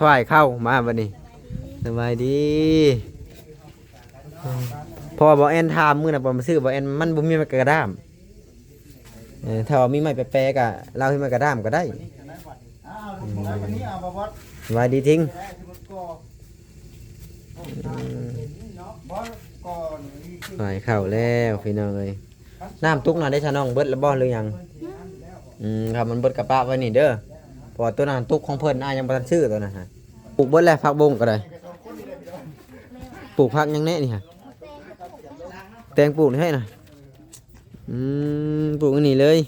ຖວາຍເຂົ້າມາບັດນີ້. ສະບາຍດີ. ເພາະວ່າບໍ່ແອນຖາມມື້ນະ ບໍ່ມາຊື້ ບໍ່ແອນ ມັນບໍ່ມີໄມ້ກະດ້າມ. ເອີ ຖ້າວ່າມີໄມ້ແປໆ ກະລາວເຮັດໄມ້ກະດ້າມກໍໄດ້. ສະບາຍດີທິງ. ອືມ ໄປເຂົ້າແລ້ວພີ່ນ້ອງເອີຍ. ນ້ຳຕຸກນະໄດ້ຊະນ້ອງ ເບິດແລ້ວບໍ່ ຫຼືຍັງ? ອືມ ຄັນມັນເບິດກະປະໄວ້ນີ້ເດີ ເພາະວ່າໂຕນັ້ນຕຸກຂອງເພິ່ນ ອ້າຍຍັງບໍ່ທັນຊື້ໂຕນັ້ນຫະ. ປູກເບິດແລ້ວ ຜັກບົ້ງກໍໄດ້. ປູກຜັກຫຍັງແດ່ນີ້ຫະ? ແຕງປູກນີ້ໃຫ້ນະ. ອືມ ປູກອັນນີ້ເລີຍ.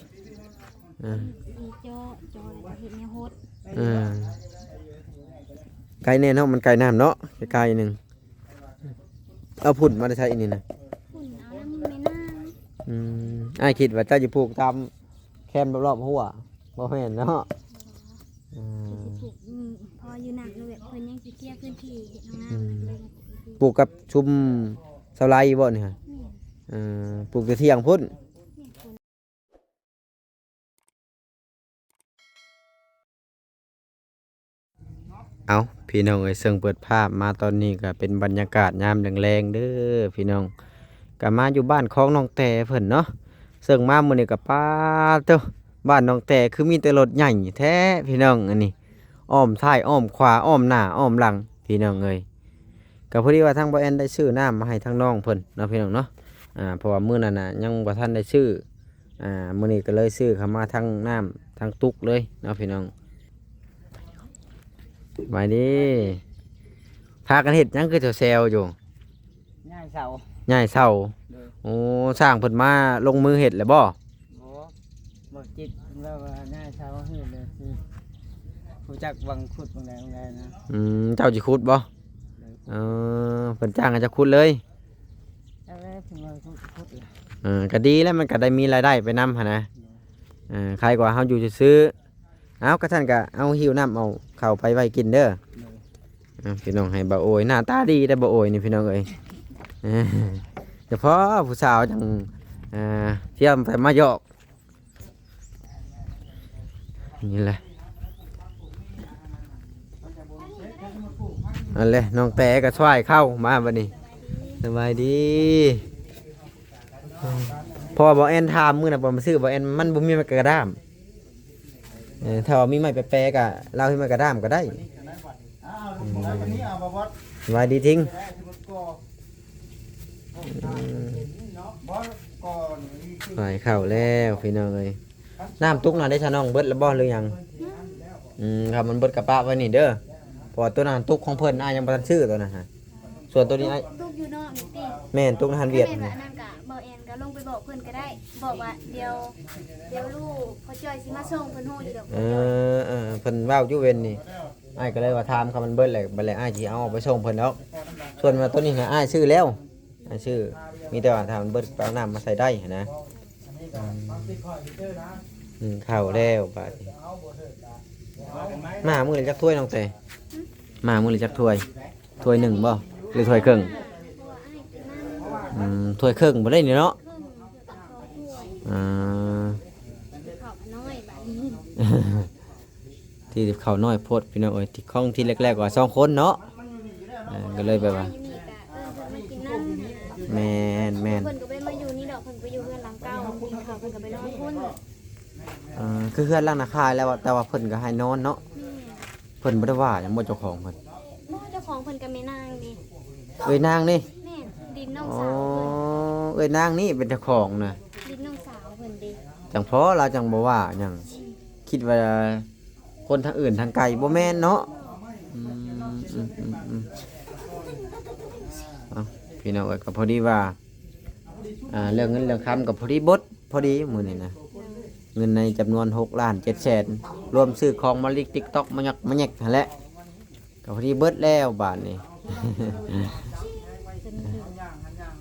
ອ່າ ຊິເຈາະ ເຈາະແລ້ວກໍເຮັດແນວຫົດ. ອ່າ ໄກແນ່ເນາະ ມັນໄກນ້ຳເນາະ ໄກໆໜຶ່ງ. ເອົາພຸ້ນມາແຕ່ໃສອັນນີ້ນະ? ພຸ້ນເອົານຳແມ່ນາງ. ອືມ ອ້າຍຄິດວ່າເຈົ້າຈະປູກຕາມແຄມລອບໆຮົ້ວ ບໍ່ແມ່ນເນາະ? ອ່າ ຊິປູກ ອືມ ເພາະຢູ່ນຳແບບເພິ່ນຍັງຊິເຄຍພື້ນທີ່ເຮັດຫ້ອງນ້ຳ ອືມ ກໍເລີຍມາປູກຢູ່ ປູກກັບຊຸມສາວໄລບໍ່ນີ້ຫະ? ແມ່ນ. ເອີ ປູກແຕ່ທຽງພຸ້ນ. ແມ່ນ. ເອົາ ພີ່ນ້ອງເອີຍ ເຊິ່ງເປີດພາບມາຕອນນີ້ກໍເປັນບັນຍາກາດຍາມແລງໆເດີພີ່ນ້ອງ. ກໍມາຢູ່ບ້ານຂອງນ້ອງແຕເພິ່ນເນາະ ເຊິ່ງມາມື້ນີ້ກໍ ປາດໂທ້ ບ້ານນ້ອງແຕຄືມີແຕ່ລົດໃຫຍ່ແທ້ພີ່ນ້ອງ. ອັນນີ້ອ້ອມຊ້າຍອ້ອມຂວາ ອ້ອມໜ້າອ້ອມຫຼັງພີ່ນ້ອງເອີຍ. ກໍພໍດີວ່າທາງບໍ່ແອນໄດ້ຊື້ນ້ຳມາໃຫ້ທາງນ້ອງເພິ່ນເນາະ ພີ່ນ້ອງເນາະ. ອ່າ ເພາະວ່າມື້ນັ້ນນະຍັງບໍ່ທັນໄດ້ຊື້ ອ່າ ມື້ນີ້ກໍເລີຍຊື້ເຂົ້າມາທັງນ້ຳທັງຕຸກເລີຍເນາະ ພີ່ນ້ອງ. ສະບາຍດີ. ພາກັນເຮັດຫຍັງຄືແຊວໆຢູ່? ຍ້າຍເສົາ. ຍ້າຍເສົາ. ໂດຍ. ໂອ້ ຊ່າງເພິ່ນມາລົງມືເຮັດແລ້ວບໍ່? ບໍ່ ບໍ່ຈິດ ເພິ່ນວ່າ ວ່າຍ້າຍເສົາເຮັດແລ້ວຊິຮູ້ຈັກບັງຂຸດບັງໃດບັງໃດນະ. ອືມ ເຈົ້າຊິຂຸດບໍ່? ໂດຍ. ເອີ ເພິ່ນຈ້າງໃຫ້ເຈົ້າຂຸດເລີຍ. ເອີ ເພິ່ນວ່າຂຸດ ຂຸດແຫຼະ. ເອີ ກໍດີແລ້ວ ມັນກໍໄດ້ມີລາຍໄດ້ໄປນຳຫັ້ນນະ. ໂດຍ. ເອີ ໄຄກວ່າເຮົາຢູ່ຊື່ໆ. ເອົາ ກະຊັ້ນກະເອົາຫິ້ວນ້ຳເອົາເຂົ້າໄປໄວ້ກິນເດີ. ໂດຍ. ເອົາ ພີ່ນ້ອງ ໃຫ້ບ່າວໂອຍ ໜ້າຕາດີໄດ໋ບ່າວໂອຍນີ້ ພີ່ນ້ອງເອີຍ. ສະເພາະຜູ້ສາວຈັ່ງ ອ່າ ທຽມໄປມາຢອກ ນີ້ແຫຼະ. ອັນແຫຼະ ນ້ອງແຕກໍຊ່ວຍເຂົ້າມາບັດນີ້. ສະບາຍດີ. ເພາະວ່າບໍ່ແອນຖາມມື້ນະ ບໍ່ມາຊື້ ບໍ່ແອນ ມັນບໍ່ມີໄມ້ກະດ້າມ. ເອີ ຖ້າວ່າມີໄມ້ແປໆ ກະລາວເຮັດໄມ້ກະດ້າມກໍໄດ້. ອືມ ສະບາຍດີທິງ. ອືມ ໄປເຂົ້າແລ້ວພີ່ນ້ອງເອີຍ. ນ້ຳຕຸກນະໄດ້ຊະນ້ອງ ເບິດແລ້ວບໍ່ ຫຼືຍັງ? ອືມ ຄັນມັນເບິດກະປະໄວ້ນີ້ເດີ ເພາະວ່າໂຕນັ້ນຕຸກຂອງເພິ່ນ ອ້າຍຍັງບໍ່ທັນຊື້ໂຕນັ້ນຫະ. ສ່ວນໂຕນີ້ອ້າຍ ຕຸກຢູ່ນອກນີ້ຕິ? ແມ່ນ ຕຸກໃນຮ້ານວຽດ. ຄັນແມ່ນວ່າອັນນັ້ນກະ ບໍ່ແອນກໍລົງໄປບອກເພິ່ນກໍໄດ້ ບອກວ່າດຽວ ດຽວລູກພໍ່ຈ້ອຍຊິມາສົ່ງ ເພິ່ນຮູ້ຢູ່ດອກ. ເອີ ເອີ ເພິ່ນເວົ້າຢູ່ເວັນນີ້ ອ້າຍກໍເລີຍວ່າຖາມ ຄັນມັນເບິດແລ້ວ ບັດແລ້ວອ້າຍຊິເອົາອອກໄປສົ່ງເພິ່ນດອກ. ສ່ວນວ່າໂຕນີ້ຫະ ອ້າຍຊື້ແລ້ວ ອ້າຍຊື້ ມີແຕ່ວ່າຖ້າມັນເບິດ ກໍເອົານ້ຳມາໃສ່ໄດ້ຫັ້ນນະ. ອືມ ໜຶ່ງເຂົ້າແລ້ວບາດນີ້. ມາມື້ລະຈັກຖ້ວຍນ້ອງແຕ? ມາມື້ລະຈັກຖ້ວຍ? ຖ້ວຍໜຶ່ງບໍ່ ຫຼືຖ້ວຍເຄິ່ງ? ອືມ ຖ້ວຍເຄິ່ງບໍ່ໄດ້ນີ້ເນາະ. ອ່າ ທີ່ເຂົ້ານ້ອຍໂພດພີ່ນ້ອງເອີຍ ທີ່ຂອງທີ່ແລກໆວ່າສອງຄົນເນາະ. ເອີ ກໍເລີຍແບບວ່າ ແມ່ນໆ ເພິ່ນກໍບໍ່ໄດ້ມາຢູ່ນີ້ດອກ ເພິ່ນໄປຢູ່ເຮືອນຫຼັງເກົ່າ ກິນເຂົ້າເພິ່ນກໍໄປນອນພຸ້ນ. ເອີ ຄືເຮືອນຫຼັງນະຂາຍແລ້ວ ແຕ່ວ່າເພິ່ນກໍໃຫ້ນອນເນາະ. ແມ່ນ. ເພິ່ນບໍ່ໄດ້ວ່າຫຍັງບໍ່ ເຈົ້າຂອງເພິ່ນ? ບໍ່ ເຈົ້າຂອງເພິ່ນກໍແມ່ນາງນີ້ ເອື້ອຍນາງນີ້. ແມ່ນ ດິນນ້ອງສາວເພິ່ນ. ອໍ ເອື້ອຍນາງນີ້ເປັນເຈົ້າຂອງນະ ດິນນ້ອງສາວເພິ່ນເດ້. ຈັ່ງພໍລາວຈັ່ງບໍ່ວ່າຫຍັງ ອືມ ຄິດວ່າຄົນທາງອື່ນທາງໄກ ບໍ່ແມ່ນເນາະ. ອືມ ອືມ ອືມ ອືມ ເອົ້າ ພີ່ນ້ອງເອີຍ ກໍພໍດີວ່າ ອ່າ ເລື່ອງເງິນເລື່ອງຄຳກໍພໍດີເບິດ ພໍດີມື້ນີ້ນະ ເງິນໃນຈຳນວນຫົກລ້ານເຈັດແສນ ລວມຊື້ຂອງມາລິກ TikTok ມາຍັກມາແຍກຫັ້ນແຫຼະ ກໍພໍດີເບິດແລ້ວບາດນີ້.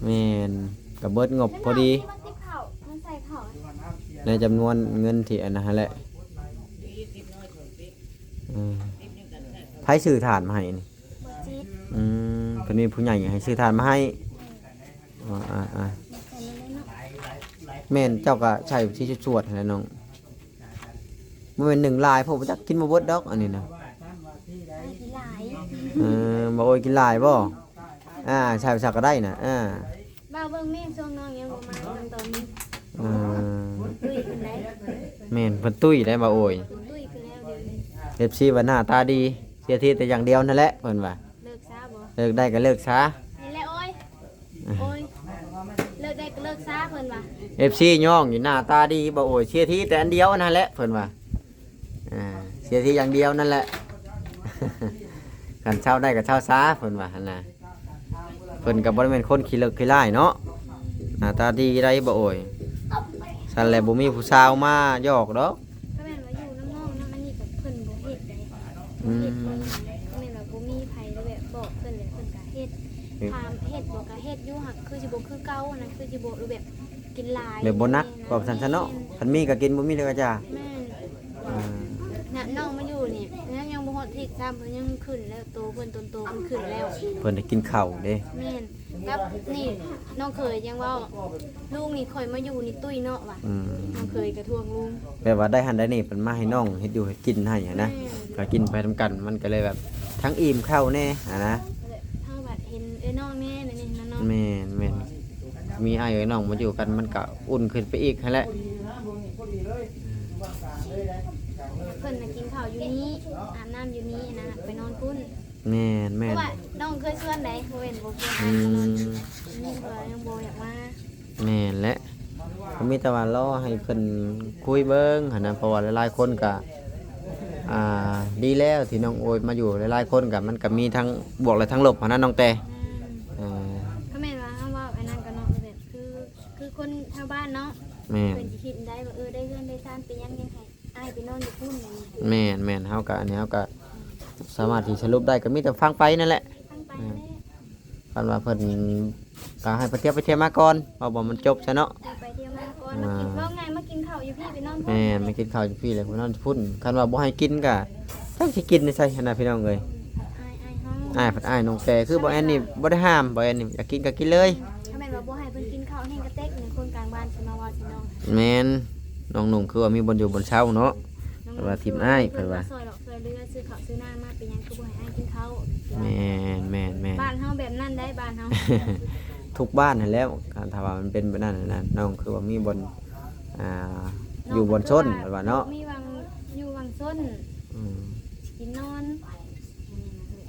ແມ່ນ ກໍເບິດງົບພໍດີ ໃນຈຳນວນເງິນທີ່ອັນນັ້ນຫັ້ນແຫຼະ. ເອີ ໃຜຊື້ຖ່ານມາໃຫ້ນີ້? ບໍ່ຈິດ. ອືມ ເພິ່ນມີຜູ້ໃຫຍ່ໃຫ້ຊື້ຖ່ານມາໃຫ້. ອືມ ອ່າໆ ແມ່ນ ເຈົ້າກໍໃສ່ທີ່ສວດໆຫັ້ນແຫຼະນ້ອງ. ບໍ່ແມ່ນໜຶ້ງຫຼາຍໂພດ ບໍ່ຈັກກິນບໍ່ເບິດດອກອັນນີ້ນະ. ໃສ່ທີ່ຫຼາ ເອີ ບໍ່ໂອຍກິນຫຼາຍບໍ່? ອ່າ ໃສ່ສັກກໍໄດ້ນະ ອ່າ ວ່າເບິ່ງແມ່ຊ່ວງນ້ອງຍັງບໍ່ມານຳຕອນນີ້ ເອີ ຕຸ້ຍຂຶ້ນໄດ໋ ແມ່ນ ເພິ່ນຕຸ້ຍໄດ໋ ບໍ່ໂອຍ ຕຸ້ຍຂຶ້ນແລ້ວດຽວນີ້ ເອັຟຊີ ວ່າໜ້າຕາດີ ເສຍທີແຕ່ຢ່າງດຽວນັ້ນແຫຼະ ເພິ່ນວ່າ ເລີກຊາບໍ່? ເລີກໄດ້ກໍເລີກຊາ ນີ້ແຫຼະໂອຍ ໂອຍ ເລີກໄດ້ກໍເລີກຊາ ເພິ່ນວ່າ ເອັຟຊີ ຍ້ອງຢູ່ ໜ້າຕາດີ ບໍ່ໂອຍ ເສຍທີແຕ່ອັນດຽວນັ້ນແຫຼະ ເພິ່ນວ່າ ອ່າ ເສຍທີຢ່າງດຽວນັ້ນແຫຼະ ຄັນເຊົາໄດ້ກໍເຊົາຊາ ເພິ່ນວ່າຫັ້ນນະ ເພິ່ນກໍບໍ່ໄດ້ແມ່ນຄົນຂີ້ເລິກຂີ້ລ້າຍເນາະ ໜ້າຕາດີໄດ໋ ບໍ່ໂອຍ ຊັ້ນແຫຼະ ບໍ່ມີຜູ້ສາວມາຢອກດອກ ກໍແມ່ນວ່າຢູ່ນຳນ້ອງນຳອັນນີ້ກໍເພິ່ນບໍ່ເຮັດໄດ໋ ອືມ ເຮັດບໍ່ ກໍແມ່ນວ່າບໍ່ມີໃຜແບບບອກເພິ່ນແຫຼະ ເພິ່ນກໍເຮັດ ເຮັດ ຖາມເຮັດບໍ່ ກໍເຮັດຢູ່ ຫາກຄືຊິບໍ່ຄືເກົ່ານະ ຄືຊິບໍ່ແບບກິນຫຼາຍ ແບບບໍ່ໜັກ ແມ່ນ ວ່າຊັ້ນຊະເນາະ ແມ່ນ ຄັນມີກໍກິນ ບໍ່ມີກໍຈາ ແມ່ນ ອ່າ ນະ ນ້ອງມາຢູ່ນີ້ ຍັງ ຍັງບໍ່ຮອດທິດຊ້ຳ ເພິ່ນຍັງຂຶ້ນແລ້ວ ໂຕເພິ່ນ ຕົນໂຕເພິ່ນຂຶ້ນແລ້ວ ເພິ່ນໄດ້ກິນເຂົ້າເດ້ ແມ່ນ ກັບນີ້ ນ້ອງເຂີຍຍັງເວົ້າ ລຸງນີ້ຂ້ອຍມາຢູ່ນີ້ຕຸ້ຍເນາະວ່າ ອືມ ນ້ອງເຂີຍກະທວງລຸງ ແບບວ່າໄດ້ຫັ້ນໄດ້ນີ້ ເພິ່ນມາໃຫ້ນ້ອງເຮັດຢູ່ເຮັດກິນໃຫ້ຫັ້ນນະ ແມ່ນ ກໍກິນໄປນຳກັນ ມັນກໍເລີຍແບບທັງອີ່ມເຂົ້າແດ່ຫັ້ນນະ ເຮົາບັດເຫັນເອື້ອຍນ້ອງແດ່ ແນວນີ້ນະເນາະ ແມ່ນ ແມ່ນ ມີອ້າຍເອື້ອຍນ້ອງມາຢູ່ກັນ ມັນກໍອຸ່ນຂຶ້ນໄປອີກຫັ້ນແຫຼະ ເພິ່ນນະກິນເຂົ້າຢູ່ນີ້ ອາບນ້ຳຢູ່ນີ້ນະ ໄປນອນພຸ້ນ ແມ່ນໆ ເພາະວ່ານ້ອງເຄີຍຊວນໃດ໋ ບໍ່ແມ່ນບໍ່ເຄີຍ ອືມ ນອນຢູ່ນີ້ ເພິ່ນຍັງບໍ່ຢາກມາ ແມ່ນແຫຼະ ກໍມີແຕ່ວ່າລໍໃຫ້ເພິ່ນຄຸຍເບິ່ງຫັ້ນນະ ເພາະວ່າຫຼາຍໆຄົນກໍ ອ່າ ດີແລ້ວທີ່ນ້ອງໂອຍມາຢູ່ ຫຼາຍໆຄົນກໍ ມັນກໍມີທັງບວກ ແລະ ທັງລົບຫັ້ນນະນ້ອງແຕ່ ແມ່ນ ເອີ ກໍແມ່ນວ່າເຮົາເວົ້າອັນນັ້ນກໍເນາະ ແບບຄື ຄືຄົນແຖວບ້ານເນາະ ແມ່ນ ເພິ່ນຊິຄິດໄດ້ວ່າ ເອີ ໄດ້ເຮືອນໄດ້ຊານໄປຍັງ ຍັງໃຫ້ ອ້າຍໄປນອນຢູ່ພຸ້ນ ແມ່ນໆ ເຮົາກະ ອັນນີ້ເຮົາກະສາມາດທີ່ສະຫຼຸບໄດ້ ກະມີແຕ່ຟັງໄປນັ້ນແຫຼະ ຟັງໄປນັ້ນແຫຼະ ເອີ ຄັນວ່າເພິ່ນກະໃຫ້ໄປທ່ຽວໄປທ່ຽວມາກ່ອນ ເວົ້າບໍ່ມັນຈົບຊະເນາະ ໄປທ່ຽວມາກ່ອນ ອ່າ ມາກິນ ເວົ້າງ່າຍມາກິນເຂົ້າຢູ່ພີ້ ໄປນອນພຸ້ນ ແມ່ນ ມາກິນເຂົ້າຢູ່ພີ້ແລ້ວໄປນອນພຸ້ນ ຄັນວ່າບໍ່ໃຫ້ກິນກະ ຈັກຊິກິນໃນໃສຫັ້ນນະພີ່ນ້ອງເອີຍ ອ້າຍ ອ້າຍເຮົາ ອ້າຍ ອ້າຍນ້ອງແຕ່ ຄືບໍ່ແອນນີ້ບໍ່ໄດ້ຫ້າມ ບໍ່ແອນນີ້ຢາກກິນກໍກິນເລີຍ ຖ້າແມ່ນວ່າບໍ່ໃຫ້ເພິ່ນກິນເຂົ້າແຮງກະເຕັກນີ້ ຄົນກາງບ້ານຊິມາເວົ້າຊິນ້ອງ ແມ່ນ ນ້ອງນຸ່ງຄືວ່າມີບ່ອນຢູ່ບ່ອນເຊົາເນາະ ເພິ່ນວ່າຖິ້ມອ້າຍ ເພິ່ນວ່າຊ່ວຍເຫຼືອຊື້ເຂົ້າຊື້ນ້ຳມາ ເປັນຫຍັງຄືບໍ່ໃຫ້ອ້າຍກິນເຂົ້າ ແມ່ນໆໆ ບ້ານເຮົາແບບນັ້ນໄດ໋ ບ້ານເຮົາ ທຸກບ້ານຫັ້ນແຫຼະ ຄັນຖ້າວ່າມັນເປັນແບບນັ້ນນະ ນ້ອງຄືວ່າມີບ່ອນ ອ່າ ຢູ່ບ່ອນຊົນ ເພິ່ນວ່າເນາະ ມີຫວ່າງຢູ່ຫວ່າງຊົນ ອືມ ກິນນອນ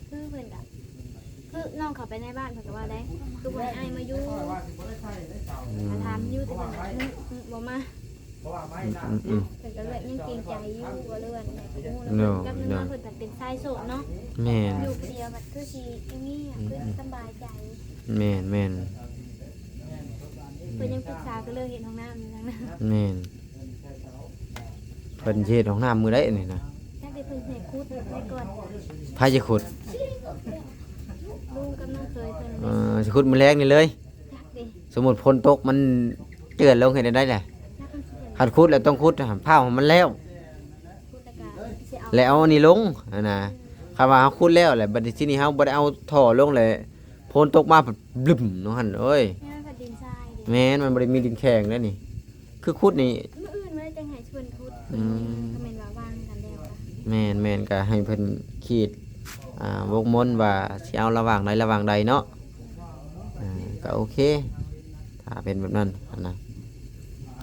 ຄືເພິ່ນກະ ຄືນ້ອງເຂົ້າໄປໃນບ້ານເພິ່ນກໍວ່າໄດ້ ຄືບໍ່ໃຫ້ອ້າຍມາຢູ່ ອືມ ມາຖາມຢູ່ ແຕ່ເພິ່ນກໍ ອືມ ອືມ ບໍ່ມາ ອືມໆ ເພິ່ນກໍເລີຍຍັງເກງໃຈຢູ່ ວ່າເລື່ອນແບບ ໂດຍ ກັບ ໂດຍ ນ້ອງເພິ່ນກໍເປັນຊາຍໂສດເນາະ ແມ່ນ ຢູ່ຜູ້ດຽວບັດຄືຊິມີ ອືມ ຄືຊິສຳບາຍໃຈ ແມ່ນໆ ເພິ່ນຍັງປຶກສາກັນເລື່ອງເຮັດຫ້ອງນ້ຳຢູ່ນະ ແມ່ນ ເພິ່ນຊິເຮັດຫ້ອງນ້ຳມື້ໃດອັນນີ້ນະ ຈັກໄດ້ເພິ່ນໃຫ້ຂຸດໄວ້ກ່ອນ ໃຜຊິຂຸດ ລຸງກັບນ້ອງເຂີຍເພິ່ນ ເອີ ຊິຂຸດມື້ແລງນີ້ເລີຍ ຈັກເດ້ ສົມມຸດຝົນຕົກມັນເຈື່ອນລົງເຮັດແນວໃດແຫຼະ ຈັກມັນຊິເປັນ ຄັນຂຸດແລ້ວຕ້ອງຂຸດໃຫ້ພ້າວໃຫ້ມັນແລ້ວ ຂຸດແລ້ວກະຊິເອົາ ແລ້ວເອົາອັນນີ້ລົງຫັ້ນນະ ຄັນວ່າເຮົາຂຸດແລ້ວແຫຼະ ບັດນີ້ທີນີ້ເຮົາບໍ່ໄດ້ເອົາທໍ່ລົງແລ້ວ ຝົນຕົກມາພັດບຶ້ມເນາະຫັ້ນ ໂອ້ຍ ແມ່ນມັນພັດດິນຊາຍເດ້ ແມ່ນ ມັນບໍ່ໄດ້ມີດິນແຂງເດ້ນີ້ ຄືຂຸດນີ້ ມື້ອື່ນມາແລ້ວຈັ່ງໃຫ້ເພິ່ນຂຸດ ອືມ ກໍແມ່ນວ່າວາງກັນແລ້ວ ແມ່ນໆ ກໍໃຫ້ເພິ່ນຂີດ ອ່າ ວົງມົນວ່າຊິເອົາລະຫວ່າງໃດລະຫວ່າງໃດເນາະ ອ່າ ກໍໂອເຄ ຖ້າເປັນແບບນັ້ນຫັ້ນນະ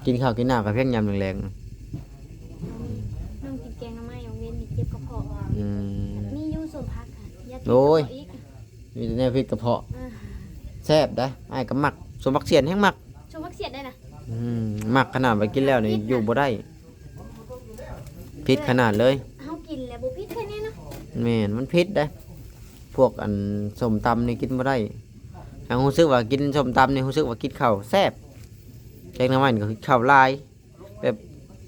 ກິນເຂົ້າກິນນ້ຳກໍພຽງຍາມແລງໆ ນ້ອງກິນແກງໜໍ່ໄມ້ ຫວ່າງເວັນນີ້ເຈັບກະເພາະ ອືມ ມີຢູ່ສົ້ມຜັກ ຢາກກິນ ໂອ້ຍ ກະເພາະອີກ ມີແຕ່ແນວຜິດກະເພາະ ອ່າ ແຊບໄດ໋ ອ້າຍກໍມັກ ສົ້ມຜັກສຽນແຮງມັກ ສົ້ມຜັກສຽນໄດ້ນະ ອືມ ມັກຂະໜາດວ່າກິນແລ້ວນີ້ ຢູ່ບໍ່ໄດ້ ຜິດຂະໜາດເລີຍ ເຮົາກິນແລ້ວບໍ່ຜິດແທ້ແນ່ເນາະ ແມ່ນ ມັນຜິດເດ້ ພວກອັນສົ້ມຕຳນີ້ກິນບໍ່ໄດ້ ຫາກຮູ້ສຶກວ່າກິນສົ້ມຕຳນີ້ຮູ້ສຶກວ່າກິນເຂົ້າແຊບ ແກງໜໍ່ໄມ້ນີ້ກໍກິນເຂົ້າຫຼາຍ ແບບ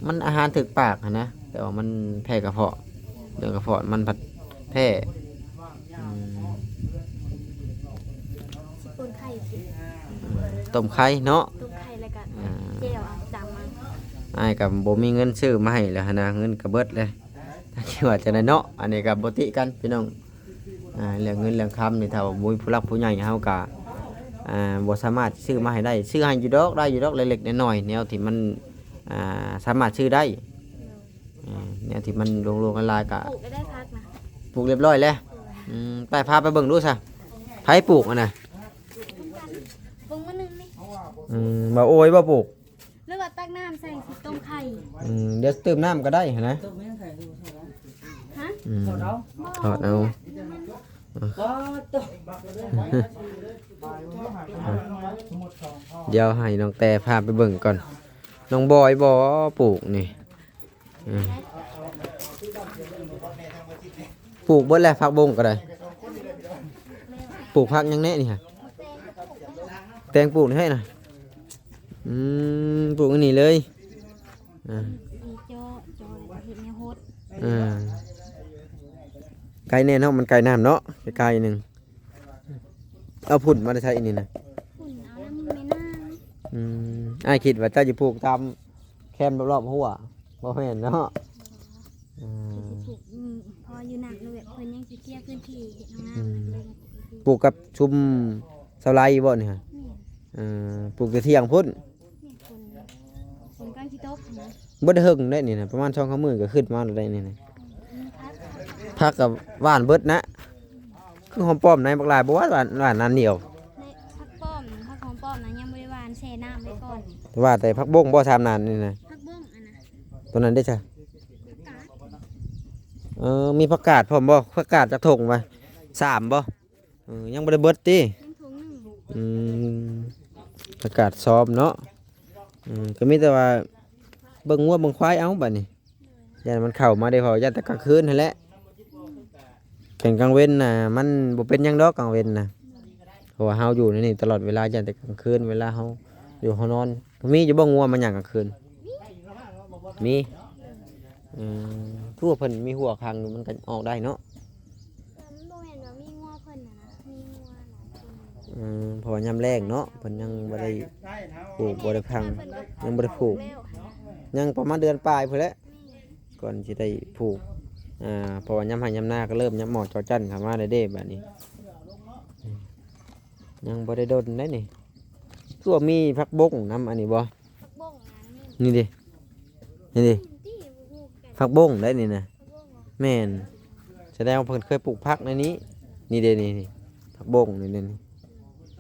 ມັນອາຫານຖືກປາກຫັ້ນນະ ແຕ່ວ່າມັນແພ້ກະເພາະ ເລື່ອງກະເພາະມັນພັດແພ້ ອືມ ຊິປົ່ນໄຂ່ກິນ ຕົ້ມໄຂ່ເນາະ ຕົ້ມໄຂ່ແລ້ວກະ ອ່າ ແຈ່ວເອົາ ຕຳເອົາ ອ້າຍກໍບໍ່ມີເງິນຊື້ມາໃຫ້ແລ້ວຫັ້ນນະ ເງິນກໍເບິດແລ້ວ ຈັກຊິວ່າຈັ່ງໃດເນາະ ອັນນີ້ກໍບໍ່ຕິກັນພີ່ນ້ອງ ອ່າ ເລື່ອງເງິນເລື່ອງຄຳນີ້ ຖ້າວ່າບໍ່ມີຜູ້ຫຼັກຜູ້ໃຫຍ່ເຮົາກໍ ອ່າ ບໍ່ສາມາດຊື້ມາໃຫ້ໄດ້ ຊື້ໃຫ້ຢູ່ດອກ ໄດ້ຢູ່ດອກ ເລັກໆນ້ອຍໆ ແນວທີ່ມັນ ອ່າ ສາມາດຊື້ໄດ້ ໂດຍ ອ່າ ແນວທີ່ມັນຫຼວງໆຫຼາຍໆ ກໍ ປູກໄດ້ຜັກນະ ປູກລຽບຮ້ອຍແລ້ວ ໂດຍ ອືມ ໄປ ພາໄປເບິ່ງດູຊະ ໃຜປູກຫັ້ນນະ? ເບິ່ງມາໜຶ່ງນີ້ ອືມ ບໍ່ໂອຍບໍ່ປູກ ຫຼືວ່າຕັກນ້ຳໃສ່ຊິຕົ້ມໄຂ່? ອືມ ດຽວຕື່ມນ້ຳກໍໄດ້ຫັ້ນນະ ຮະ? ອືມ ບໍ່ ຖອດເອົາ ບໍ່ ດຽວໃຫ້ນ້ອງແຕ່ພາໄປເບິ່ງກ່ອນ ນ້ອງບອຍບໍ່ປູກນີ້? ອືມ ປູກເບິດແລ້ວຜັກບົ້ງກໍໄດ້ ປູກຜັກຫຍັງແດ່ນີ້ຫະ? ແຕງປູກນີ້ໃຫ້ນະ ອືມ ປູກອັນນີ້ເລີຍ ອ່າ ເຈາະ ເຈາະແລ້ວກໍເຮັດແນວຫົດ ອ່າ ໄກແນ່ເນາະ ມັນໄກນ້ຳເນາະ ໄກໆໜຶ່ງ. ເອົາຝຸ່ນມາແຕ່ໃສອັນນີ້ນະ? ຝຸ່ນເອົານຳແມ່ນາງ ອືມ ອ້າຍຄິດວ່າເຈົ້າຈະປູກຕາມແຄມລອບໆຮົ້ວ ບໍ່ແມ່ນເນາະ ເອີ ອືມ ຄືຊິປູກ ອືມ ເພາະວ່າຢູ່ນັ້ນແບບເພິ່ນຍັງຊິເກຍພື້ນທີ່ເຮັດຫ້ອງນ້ຳ ອືມ ກໍເລີຍ ປູກກັບຊຸມສາວໄລບໍ່ນີ້ຫະ? ແມ່ນ ເອີ ປູກແຕ່ທ່ຽງພຸ້ນ ນີ້ຝົນ ຝົນກຳລັງຊິຕົກຫັ້ນນະ ບໍ່ໄດ້ເຫິງໄດ໋ນີ້ນະ ປະມານສອງສາມມື້ກໍຂຶ້ນມາແລ້ວໄດ໋ນີ້ນະ ອືມ ຜັກ ຜັກກໍຫວ່ານເບິດນະ ຄືຫອມປ້ອມໃນບັກຫຼາຍ ບໍ່ຫວ່ານ ຫວ່ານ ຫວ່ານອັນດຽວ ໃນຜັກປ້ອມ ຜັກຫອມປ້ອມນະຍັງບໍ່ໄດ້ຫວ່ານ ແຊ່ນ້ຳໄວ້ກ່ອນ ວ່າແຕ່ຜັກບົ້ງບໍ່ ສາມນານນີ້ນະ ຜັກບົ້ງອັນນະ ຕົວນັ້ນເດ້ຊະ ຜັກກາດ ເອີ ມີຜັກກາດພ້ອມບໍ່? ຜັກກາດຈັກຖົງວະ? ສາມບໍ່? ເອີ ຍັງບໍ່ໄດ້ເບິດຕິ? ຍັງຖົງໜຶ່ງ ອືມ ອາກາດຊອມເນາະ ເອີ ກໍມີແຕ່ວ່າເບິ່ງງົວເບິ່ງຄວາຍເອົາບັດນີ້ ຢ້ານມັນເຂົ້າມາເດ້ ເພາະວ່າຢ້ານແຕ່ກາງຄືນຫັ້ນແຫຼະ ກາງ ກາງເວັນນະມັນບໍ່ເປັນຫຍັງດອກກາງເວັນນະ ເພາະວ່າເຮົາຢູ່ໃນນີ້ຕະຫຼອດເວລາ ຢ້ານແຕ່ກາງຄືນເວລາເຮົາຢູ່ເຮົານອນ ມີຢູ່ບໍ່ງົວມາຫຍັງກາງຄືນ? ມີ ມີ ເອີ ຄືວ່າເພິ່ນມີຮົ້ວຂັງຢູ່ ມັນກໍອອກໄດ້ເນາະ ມັນບໍ່ແມ່ນວ່າມີງົວເພິ່ນນະ ມີງົວຫຼາຍຄົນ ອືມ ເພາະວ່າຍາມແລ້ງເນາະ ເພິ່ນຍັງບໍ່ໄດ້ປູກ ບໍ່ໄດ້ພັງ ຍັງບໍ່ໄດ້ຜູກ ຍັງປະມານເດືອນປາຍພຸ້ນແຫຼະ ແມ່ນ ກ່ອນຊິໄດ້ຜູກ ອ່າ ເພາະວ່າຍາມໄຮ່ຍາມນາກໍເລີ່ມ ຍາມໝໍ້ເຈາະຈັ້ນເຂົ້າມາແລ້ວເດ້ ບາດນີ້ ອືມ ຍັງບໍ່ໄດ້ດົນໄດ໋ນີ້ ຄືວ່າມີຜັກບົ້ງນຳອັນນີ້ບໍ່? ຜັກບົ້ງອັນນີ້ ນີ້ເດ້ ນີ້ເດ້ ນີ້ຕິ ບໍ່ຮູ້ຄືກັນ ຜັກບົ້ງໄດ໋ນີ້ນະ ຜັກບົ້ງເຫາະ? ແມ່ນ ສະແດງວ່າເພິ່ນເຄີຍປູກຜັກໃນນີ້ ນີ້ເດ້ ນີ້ ນີ້ ຜັກບົ້ງນີ້ ນີ້ ນີ້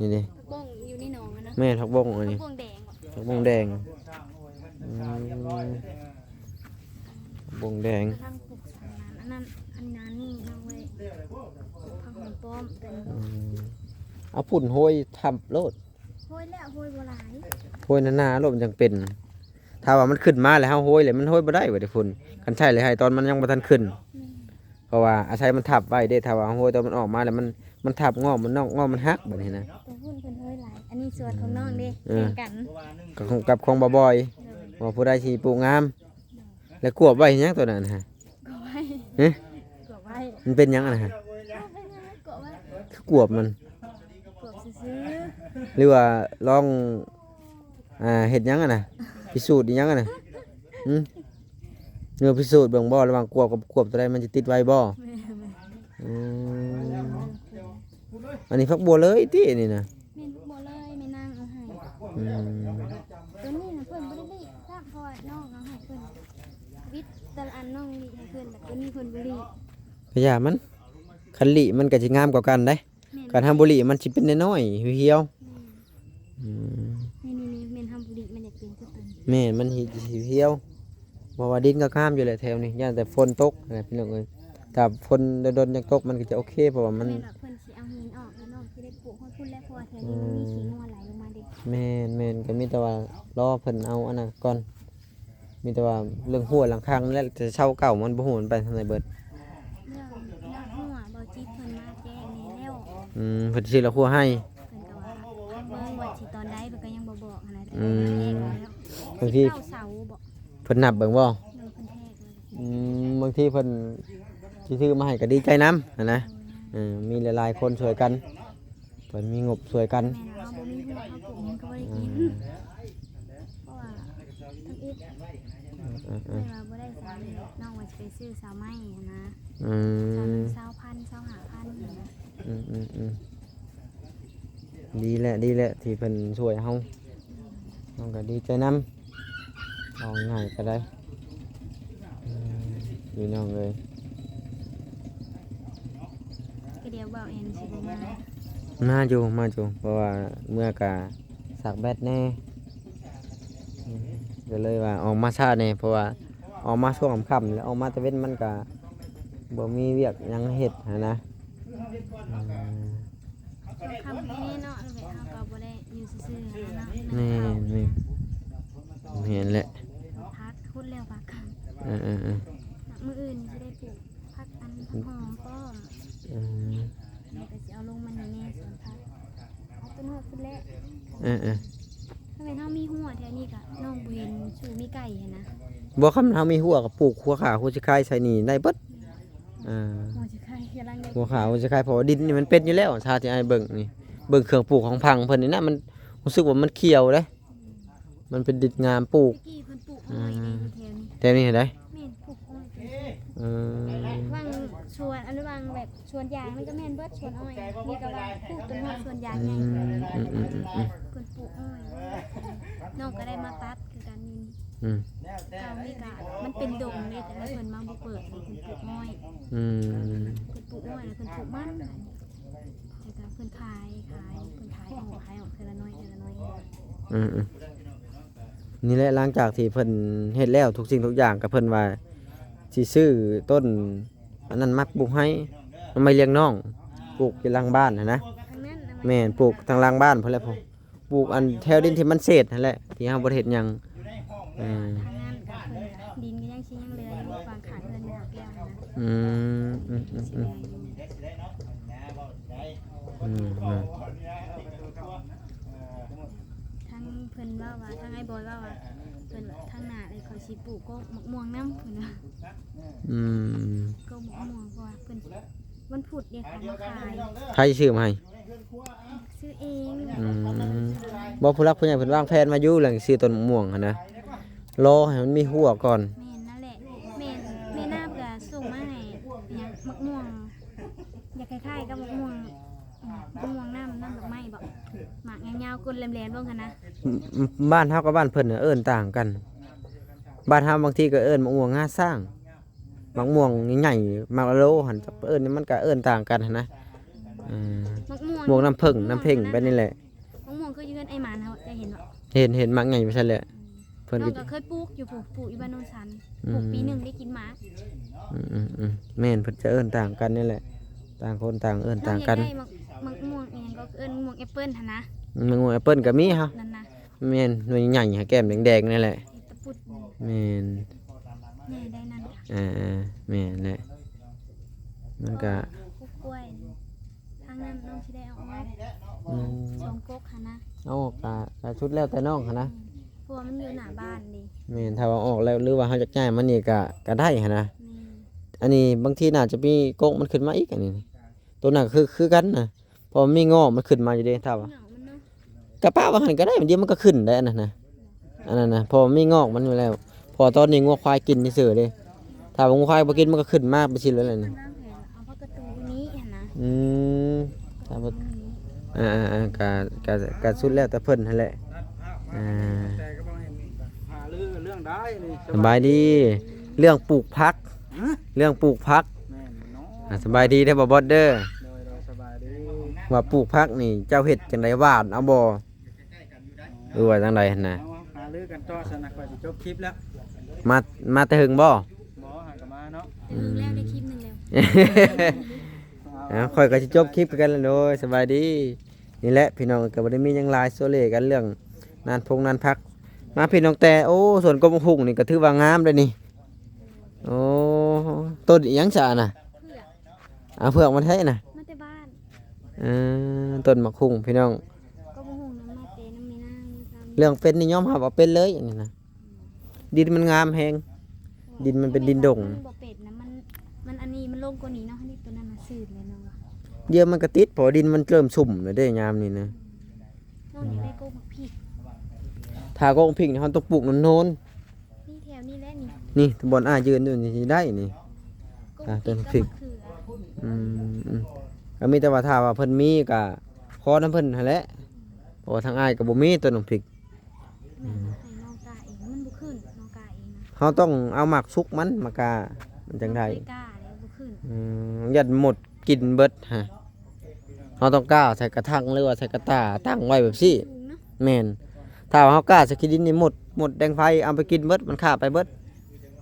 ນີ້ເດ້ ຜັກບົ້ງຢູ່ໃນໜອງຫັ້ນນະ ແມ່ນ ຜັກບົ້ງອັນນີ້ ຜັກບົ້ງແດງບໍ? ຜັກບົ້ງແດງ ອືມ ຜັກບົ້ງແດງ ກຳລັງປູກ ອັນນັ້ນ ອັນນັ້ນ ອັນນັ້ນນີ້ນ້ອງໄວ້ ຜັກຫອມປ້ອມ ອືມ ເອົາຝຸ່ນໂຮຍທັບໂລດ ໂຮຍແລ້ວ ໂຮຍບໍ່ຫຼາຍ ໂຮຍໜາໆໂລດມັນຈັ່ງເປັນ ຖ້າວ່າມັນຂຶ້ນມາແລ້ວເຮົາໂຮຍແລ້ວມັນໂຮຍບໍ່ໄດ້ເວີ້ຍທຸກຄົນ ຄັນໃຊ້ແລ້ວໃຫ້ຕອນມັນຍັງບໍ່ທັນຂຶ້ນ ແມ່ນ ເພາະວ່າອາໄສມັນທັບໄວ້ເດ້ ຖ້າວ່າເຮົາໂຮຍຕອນມັນອອກມາແລ້ວມັນ ມັນທັບງອກມັນນອກງອກມັນຫັກບັດນີ້ນະ ແຕ່ພຸ້ນເພິ່ນໂຮຍຫຼາຍ ອັນນີ້ສວນຂອງນ້ອງເດ້ ເອີ ແຂ່ງກັນ ກັບ ກັບຂອງບ່າວບອຍ ໂດຍ ວ່າຜູ້ໃດຊິປູກງາມ ແລ້ວກວບໄວ້ເຮັດຫຍັງຕົວນັ້ນຫະ? ກວບໄວ້ ຮະ? ກວບໄວ້ ມັນເປັນຫຍັງອັນນັ້ນຫະ? ກວບໄວ້ ຄືກວບມັນ? ກວບຊື່ໆ ຫຼືວ່າລອງ ອ່າ ເຮັດຫຍັງຫັ້ນນະ? ພິສູດອີ່ຫຍັງຫັ້ນນະ? ຫຶ? ເອີ ພິສູດເບິ່ງບໍ່ ລະຫວ່າງກວບກັບກວບ ຕົວໃດມັນຈະຕິດໄວບໍ່? ແມ່ນໆ ອືມ ອັນນີ້ຜັກບົວເລີຍຕິ ອັນນີ້ນະ? ແມ່ນ ບໍ່ເລີຍ ແມ່ນາງເອົາໃຫ້ ອືມ ຕົວນີ້ນະເພິ່ນບໍ່ໄດ້ລີ້ຊ້ຳ ເພາະວ່ານ້ອງເອົາໃຫ້ເພິ່ນ ວິດແຕ່ລະອັນນ້ອງລີ້ໃຫ້ເພິ່ນ ແຕ່ຕົວນີ້ເພິ່ນບໍ່ລີ້ ກະຢ່າມັນ ຄັນລີ້ມັນກະຊິງາມກວ່າກັນເດ້ ແມ່ນ ຄັນເຮົາບໍ່ລີ້ມັນຊິເປັນນ້ອຍໆ ຫ່ຽວໆ ແມ່ນ ອືມ ນີ້ໆໆ ແມ່ນເຮົາບໍ່ລີ້ມັນຢາກເປັນຄືຕົວນີ້ ແມ່ນ ມັນຊິຫ່ຽວ ເພາະວ່າດິນກໍງາມຢູ່ແຫຼະແຖວນີ້ ຢ້ານແຕ່ຝົນຕົກຫັ້ນແຫຼະພີ່ນ້ອງເອີຍ ຖ້າຝົນດົນໆຈັ່ງຕົກມັນກໍຈະໂອເຄ ເພາະວ່າມັນ ແມ່ນວ່າເພິ່ນຊິເອົາຫີນອອກ ແລ້ວນ້ອງຊິໄດ້ປູກຮອດພຸ້ນແຫຼະ ເພາະວ່າແຖວນີ້ມັນມີ ອືມ ຂີ້ງົວໄຫຼລົງມາເດ້ ແມ່ນໆ ກໍມີແຕ່ວ່າລໍເພິ່ນເອົາອັນນັ້ນກ່ອນ ມີແຕ່ວ່າເລື່ອງຮົ້ວຫຼັງຄານັ້ນແຫຼະ ແຕ່ເສົາເກົ່າມັນບໍ່ຮູ້ມັນໄປທາງໃດເບິດ ເລື່ອງ ເລື່ອງຮົ້ວ ເບົາຈິດເພິ່ນມາແຈ້ງແດ່ແລ້ວ ອືມ ເພິ່ນຊິລະຮົ້ວໃຫ້ ເພິ່ນກໍວ່າເບິ່ງວ່າຊິຕອນໃດ ເພິ່ນກໍຍັງບໍ່ບອກຫັ້ນນະ ອືມ ແຕ່ເພິ່ນແຈ້ງແລ້ວ ບາງທີ ສິບເກົ້າເສົາບໍ ເພິ່ນນັບເບິ່ງບໍ່? ໂດຍ ເພິ່ນແທກເລີຍ ອືມ ບາງທີເພິ່ນຊິຊື້ມາໃຫ້ກໍດີໃຈນຳຫັ້ນນະ ໂດຍ ເອີ ມີຫຼາຍໆຄົນຊ່ວຍກັນ ເພິ່ນມີງົບຊ່ວຍກັນ ແມ່ນວ່າເຮົາບໍ່ມີເຮືອນເຮົາປູກຫຍັງກໍບໍ່ໄດ້ກິນ ອືມ ເພາະວ່າທຳອິດ ເອີໆໆ ແມ່ນວ່າບໍ່ໄດ້ສາວນີ້ ນ້ອງວ່າຊິໄປຊື້ສາວໄມ້ຫັ້ນນະ ອືມ ສາວໜຶ່ງ ຊາວພັນ ຊາວຫ້າພັນຫັ້ນນະ ອືມໆໆ ດີແຫຼະ ດີແຫຼະ ທີ່ເພິ່ນຊ່ວຍເຮົາ ເຮົາກໍດີໃຈນຳ ເວົ້າງ່າຍກໍໄດ້ ອືມ ພີ່ນ້ອງເອີຍ ດຽວເວົ້າແອນຊິບໍ່ມາ ມາຢູ່ ມາຢູ່ ເພາະວ່າເມື່ອກະສາກແບັດແດ່ ກໍເລີຍວ່າອອກມາຊ້າແດ່ ເພາະວ່າອອກມາຊ່ວງຄ່ຳໆ ແລ້ວອອກມາແຕ່ເວັນມັນກະບໍ່ມີວຽກຫຍັງເຮັດຫັ້ນນະ. ອືມ ຊ່ວງຄ່ຳແທ້ເນາະ ແບບເຮົາກໍບໍ່ໄດ້ຢູ່ຊື່ໆ ຫັ້ນນະເນາະ. ແມ່ນໆ ແມ່ນແຫຼະ ຜັກ ຂຸດແລ້ວຜັກ ເອີໆໆ ມື້ອື່ນຊິໄດ້ປູກຜັກອັນ ຜັກຫອມພ້ອມ. ອືມ ແລ້ວກໍຊິເອົາລົງມານີ້ແດ່ ສວນຜັກ ເອົາຕົ້ນຫອມພຸ້ນແຫຼະ. ເອີໆ ຖ້າແມ່ນເຮົາມີຮົ້ວແຖວນີ້ກໍນ້ອງບໍ່ເຫັນ ຊູມີໄກ່ຫັ້ນນະ. ບໍ່ ຄັນເຮົາມີຮົ້ວກໍປູກຫົວຂ່າຫົວຊິຄາຍໃສ່ນີ້ໄດ້ເບິດ. ແມ່ນ ອ່າ ຫົວຊິຄາຍກຳລັງ ຫົວຂ່າຫົວຊິຄາຍ ເພາະວ່າດິນນີ້ມັນເປັນຢູ່ແລ້ວ ຖ້າທີ່ອ້າຍເບິ່ງນີ້ ເບິ່ງເຄື່ອງປູກຂອງພັງເພິ່ນນີ້ນະ ມັນຮູ້ສຶກວ່າມັນຂຽວເດ້ ອືມ ມັນເປັນດິນງາມປູກ. ແຕ່ກີ້ເພິ່ນປູກອ້ອຍເດ້ ອືມ ຢູ່ແຖວນີ້ ແຖວນີ້ຫັ້ນໃດ? ແມ່ນ ປູກອ້ອຍເຕັມທີ່. ເອີ ຫວ່າງສວນ ອັນຫວ່າງແບບ ສວນຢາງມັນກໍແມ່ນເບິດ ສວນອ້ອຍ ມີແຕ່ວ່າປູກຕົ້ນຫອມ ສວນຢາງໃຫຍ່. ອືມ ອືມໆໆໆ ເພິ່ນປູກອ້ອຍ ນ້ອງກໍໄດ້ມາຕັດຄືກັນຢູ່ນີ້. ອືມ ເກົ່ານີ້ກໍມັນເປັນດົງເດ້ ແຕ່ວ່າເພິ່ນມາບຸກເບີກ ເພິ່ນປູກອ້ອຍ. ອືມ ເພິ່ນປູກອ້ອຍ ແລ້ວເພິ່ນປູກມັນ ແລ້ວກໍເພິ່ນຂາຍ ຂາຍ ເພິ່ນຂາຍອອກ ຂາຍອອກເທື່ອລະໜ້ອຍ ເທື່ອລະໜ້ອຍ. ອືມໆ ນີ້ແຫຼະ ຫຼັງຈາກທີ່ເພິ່ນເຮັດແລ້ວທຸກສິ່ງທຸກຢ່າງ ກໍເພິ່ນວ່າຊິຊື້ຕົ້ນ ອັນນັ້ນມາປູກໃຫ້ ເອົາໄວ້ລ້ຽງນ້ອງ ປູກຢູ່ຫຼັງບ້ານຫັ້ນນະ. ທາງນັ້ນນະ? ແມ່ນ ປູກທາງຫຼັງບ້ານພຸ້ນແຫຼະ ປູກອັນແຖວດິນທີ່ມັນເສດຫັ້ນແຫຼະ ທີ່ເຮົາບໍ່ໄດ້ເຮັດຫຍັງ. ເອີ ທາງນັ້ນກໍເພິ່ນ ດິນກໍຍັງຊິຍັງເຫຼືອຢູ່ ວາງຂ້າງເຮືອນແມ່ເຖົ້າແກ້ວຫັ້ນນະ. ອືມ ອືມໆໆ ອືມ ອືມ ທາງເພິ່ນເວົ້າວ່າ ທາງອ້າຍບອຍເວົ້າວ່າ ເພິ່ນວ່າທາງໜ້າເລີຍ ຂ້ອຍຊິປູກກົກໝາກມ່ວງນຳ ເພິ່ນວ່າ. ອືມ ກົກໝາກມ່ວງ ເພາະວ່າເພິ່ນ ວັນພຸດເດ້ ເຂົາມາຂາຍ. ໃຜຊື້ມາໃຫ້? ຊື້ເອງ. ອືມ ບໍ່ ຜູ້ຫຼັກຜູ້ໃຫຍ່ເພິ່ນວາງແຜນມາຢູ່ ເລື່ອງຊື້ຕົ້ນໝາກມ່ວງຫັ້ນນະ ລໍໃຫ້ມັນມີຮົ້ວກ່ອນ. ແມ່ນນັ້ນແຫຼະ ແມ່ນ ແມ່ນາເພິ່ນກໍສົ່ງມາໃຫ້ ຫຍັງ ໝາກມ່ວງ ຢາກຄ້າຍໆກັບໝາກມ່ວງ ໝາກມ່ວງນ້ຳ ນ້ຳດອກໄມ້ບໍ ໝາກຍາວໆ ກົ້ນແຫຼມໆ ຫັ້ນນະ. ບ້ານເຮົາກັບບ້ານເພິ່ນເອີ້ນຕ່າງກັນ. ບ້ານເຮົາບາງທີກໍເອີ້ນໝາກມ່ວງງາຊ້າງ ໝາກມ່ວງໃຫຍ່ໆ ໝາກອາໂລຫັ້ນ ເອີ້ນ ມັນກໍເອີ້ນຕ່າງກັນຫັ້ນນະ. ເອີ ໝາກມ່ວງ ໝາກມ່ວງນ້ຳເຜິ້ງ ນ້ຳເຜິ້ງ ແບບນີ້ແຫຼະ. ໝາກມ່ວງຄືຢູ່ເຮືອນອ້າຍໝານເຮົາ ເຈົ້າເຫັນບໍ່? ເຫັນໆ ໝາກໃຫຍ່ໄປຊັ້ນແຫຼະ. ອືມ ເພິ່ນກໍ ນ້ອງກໍເຄີຍປູກຢູ່ພຸ້ນ ປູກຢູ່ບ້ານໂນນສັນ ອືມ ປູກປີໜຶ່ງໄດ້ກິນໝາກ. ອືມໆໆ ແມ່ນ ເພິ່ນຈະເອີ້ນຕ່າງກັນນີ້ແຫຼະ ຕ່າງຄົນຕ່າງເອີ້ນຕ່າງກັນ. ນ້ອງຢາກໄດ້ໝາກ ໝາກມ່ວງອີ່ຫຍັງກໍເອີ້ນໝາກມ່ວງແອັບເປິ້ນຫັ້ນນະ. ໝາກມ່ວງແອັບເປິ້ນກໍມີເຮົາ. ນັ້ນນະ ແມ່ນ ໜ່ວຍໃຫຍ່ ແກ້ມແດງໆ ນີ້ແຫຼະ. ເຮັດຕະປຸດ. ແມ່ນ ໃຫຍ່ໄດ້ນັ້ນ. ເອີໆ ແມ່ນແຫຼະ ມັນກະ ປູກກ້ວຍ ທາງນັ້ນນ້ອງຊິໄດ້ເອົາອອກ. ອືມ ສອງກົກຫັ້ນນະ ເອົາອອກກະ ກະສຸດແລ້ວແຕ່ນ້ອງຫັ້ນນະ. ອືມ ເພາະວ່າມັນຢູ່ໜ້າບ້ານເດ້. ແມ່ນ ຖ້າວ່າອອກແລ້ວ ຫຼືວ່າເຮົາຢາກຍ້າຍມານີ້ກະ ກະໄດ້ຫັ້ນນະ. ແມ່ນ ອັນນີ້ບາງທີໜ້າຈະມີກົກມັນຂຶ້ນມາອີກ ອັນນີ້ ໂຕນັ້ນກໍຄື ຄືກັນນະ ເພາະມັນມີງອກມັນຂຶ້ນມາຢູ່ເດ້. ຖ້າວ່າ ເຫງົາມັນເນາະ ກະປະໄວ້ຫັ້ນກໍໄດ້ ດຽວມັນກໍຂຶ້ນໄດ້ ອັນນັ້ນນະ ອັນນັ້ນນະ ເພາະມັນມີງອກມັນຢູ່ແລ້ວ ເພາະວ່າຕອນນີ້ງົວຄວາຍກິນຊື່ໆເດ້. ຖ້າວ່າງົວຄວາຍບໍ່ກິນ ມັນກໍຂຶ້ນມາໄປຊີ້ແລ້ວແຫຼະນີ້. ເພິ່ນວາງແຜນເອົາຜັກກະຕູນີ້ຫັ້ນນະ. ອືມ ຖ້າວ່າ ອືມ ອ່າໆໆ ກະ ກະ ກະສຸດແລ້ວແຕ່ເພິ່ນຫັ້ນແຫຼະ. ອ່າ ແຕ່ກໍບໍ່ເຫັນຫາລືເລື່ອງໃດນີ້. ສະບາຍດີ ເລື່ອງປູກຜັກ. ຮະ? ເລື່ອງປູກຜັກ. ແມ່ນເນາະ. ອ່າ ສະບາຍດີເດີ ບໍ່ບອດເດີ. ໂດຍໆ ສະບາຍດີ. ວ່າປູກຜັກນີ້ເຈົ້າເຮັດຈັ່ງໃດ ຫວ່ານເອົາບໍ່? ຫຼືວ່າຈັ່ງໃດຫັ້ນນະ? ເອົາ ຫາລືກັນຕໍ່ຊັ້ນນະ ຂ້ອຍຊິຈົບຄລິບແລ້ວ. ມາ ມາແຕ່ເຫິງບໍ່? ບໍ່ ຫາກໍມາເນາະ. ເຖິງແລ້ວ ໄດ້ຄລິບໜຶ່ງແລ້ວ. ເອົາ ຂ້ອຍກໍຊິຈົບຄລິບຄືກັນແລ້ວ. ໂດຍ ສະບາຍດີ. ນີ້ແຫຼະພີ່ນ້ອງ ກໍບໍ່ໄດ້ມີຫຍັງຫຼາຍ ໂຊເລກັນເລື່ອງນານພົງນານພັກ. ມາພີ່ນ້ອງແຕ່ ໂອ້ ສວນກົກໝາກຫຸ່ງນີ້ກໍຖືວ່າງາມເດ້ນີ້. ໂອ້ ຕົ້ນອີ່ຫຍັງຊະນະ? ເຜືອກ. ເອົາເຜືອກມາແທ້ນະ? ມາແຕ່ບ້ານ. ເອີ ຕົ້ນໝາກຫຸ່ງພີ່ນ້ອງ. ກໍໝາກຫຸ່ງນຳ ມາແຕ່ນຳແມ່ນາງ. ເລື່ອງເປັນນີ້ຍອມຮັບວ່າເປັນເລີຍ ອັນນີ້ນະ. ອືມ ດິນມັນງາມແຮງ ດິນມັນເປັນດິນດົງ. ມັນບໍ່ເປັນນະ ມັນ ມັນອັນນີ້ ມັນລົງກວ່ານີ້ເນາະ. ອັນນີ້ ໂຕນັ້ນນະ ຊືດແລ້ວເນາະ. ດຽວມັນກໍຕິດ ເພາະວ່າດິນມັນເລີ່ມຊຸ່ມແລ້ວເດ້ ຍາມນີ້ນະ. ອືມ ນ້ອງຢາກໄດ້ກົກໝາກພິກ. ຖ້າກົກໝາກພິກນີ້ ເຮົາຕ້ອງປູກໂນນໆ. ນີ້ແຖວນີ້ແຫຼະນີ້. ນີ້ບ່ອນອ້າຍຢືນຢູ່ນີ້ ຊິໄດ້ນີ້. ກົກໝາກພິກ ອ່າ ຕົ້ນໝາກພິກ ກັບໝາກເຂືອ. ອືມໆ ກໍມີແຕ່ວ່າຖ້າວ່າເພິ່ນມີກໍຂໍນຳເພິ່ນຫັ້ນແຫຼະ ເພາະວ່າທາງອ້າຍກໍບໍ່ມີຕົ້ນໝາກພິກ. ແມ່ນ ໃຫ້ນ້ອງກ້າເອງ ມັນບໍ່ຂຶ້ນ ນ້ອງກ້າເອງນະ. ເຮົາຕ້ອງເອົາໝາກສຸກມັນມາກ້າ ມັນຈັ່ງໄດ້. ນ້ອງເຄີຍກ້າແລ້ວບໍ່ຂຶ້ນ. ອືມ ຢ້ານມົດກິນເບິດຫະ. ເຮົາຕ້ອງກ້າໃສ່ກະຖັງ ຫຼືວ່າໃສ່ກະຕ່າຕັ້ງໄວ້ແບບຊີ້. ສູງເນາະ. ແມ່ນ. ຖ້າວ່າເຮົາກ້າໃສ່ຂີ້ດິນນີ້ ມົດ ມົດແດງໄຟເອົາໄປກິນເບິດ ມັນຂ້າໄປເບິດ.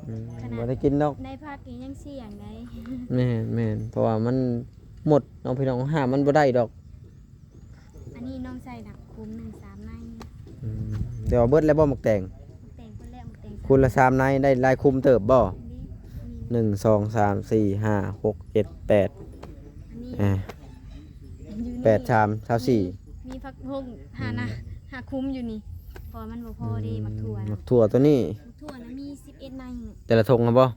ອືມ ຂະໜາດ ບໍ່ໄດ້ກິນດອກ ໃນຜັກນີ້ຍັງສ່ຽງໄດ໋. ແມ່ນໆ ເພາະວ່າມັນມົດເນາະພີ່ນ້ອງ ຫ້າມມັນບໍ່ໄດ້ດອກ. ອັນນີ້ນ້ອງໃສ່ດອກຄຸມໜຶ່ງສາມໃນ. ອືມ ແຕ່ວ່າເບິດແລ້ວບໍ່ໝາກແຕງ? ໝາກແຕງເບິດແລ້ວ ໝາກແຕງ ຄູນລະສາມໃນ ໄດ້ຫຼາຍຄຸມເຕີບບໍ່? ນີ້ ໜຶ່ງ ສອງ ສາມ ສີ່ ຫ້າ ຫົກ ເຈັດ ແປດ ອັນນີ້ ອ່າ ຢູ່ນີ້ ແປດ ສາມ ຊາວສີ່ ມີ ມີຜັກບົ້ງ ອືມ ຫານະ ຫາຄຸມຢູ່ນີ້ ເພາະວ່າມັນບໍ່ພໍເດ້ ອືມ ໝາກຖົ່ວນະ ໝາກຖົ່ວຕົວນີ້ ໝາກຖົ່ວນະມີສິບເອັດໃນ. ແຕ່ລະຖົງຫັ້ນບໍ່?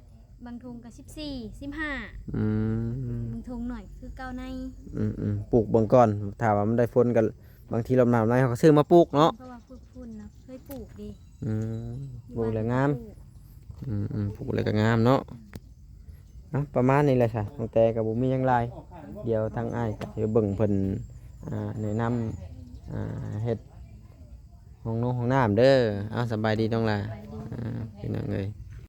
ບາງຖົງກໍສິບສີ່ ສິບຫ້າ ອືມ ບາງຖົງໜ້ອຍຄືເກົ້າໃນ. ອືມໆ ປູກເບິ່ງກ່ອນ ຖ້າວ່າມັນໄດ້ຜົນກໍ ບາງທີລອບໜ້າໃນເຮົາກໍຊື້ມາປູກເນາະ ເພາະວ່າຝຶກຝົນນະ ເຄີຍປູກເດ້. ອືມ ປູກແລ້ວງາມ. ອືມໆ ປູກແລ້ວກໍງາມເນາະ. ເອົາ ປະມານນີ້ແຫຼະຊະ ນ້ອງແຕກໍບໍ່ມີຫຍັງຫຼາຍ ດຽວທາງອ້າຍກໍຊິເບິ່ງເພິ່ນ ອ່າ ແນະນຳ ອ່າ ເຮັດຫ້ອງນົງຫ້ອງນ້ຳເດີ. ເອົາ ສະບາຍດີນ້ອງຫຼ້າ. ສະບາຍດີ. ອ່າ ພີ່ນ້ອງເອີຍ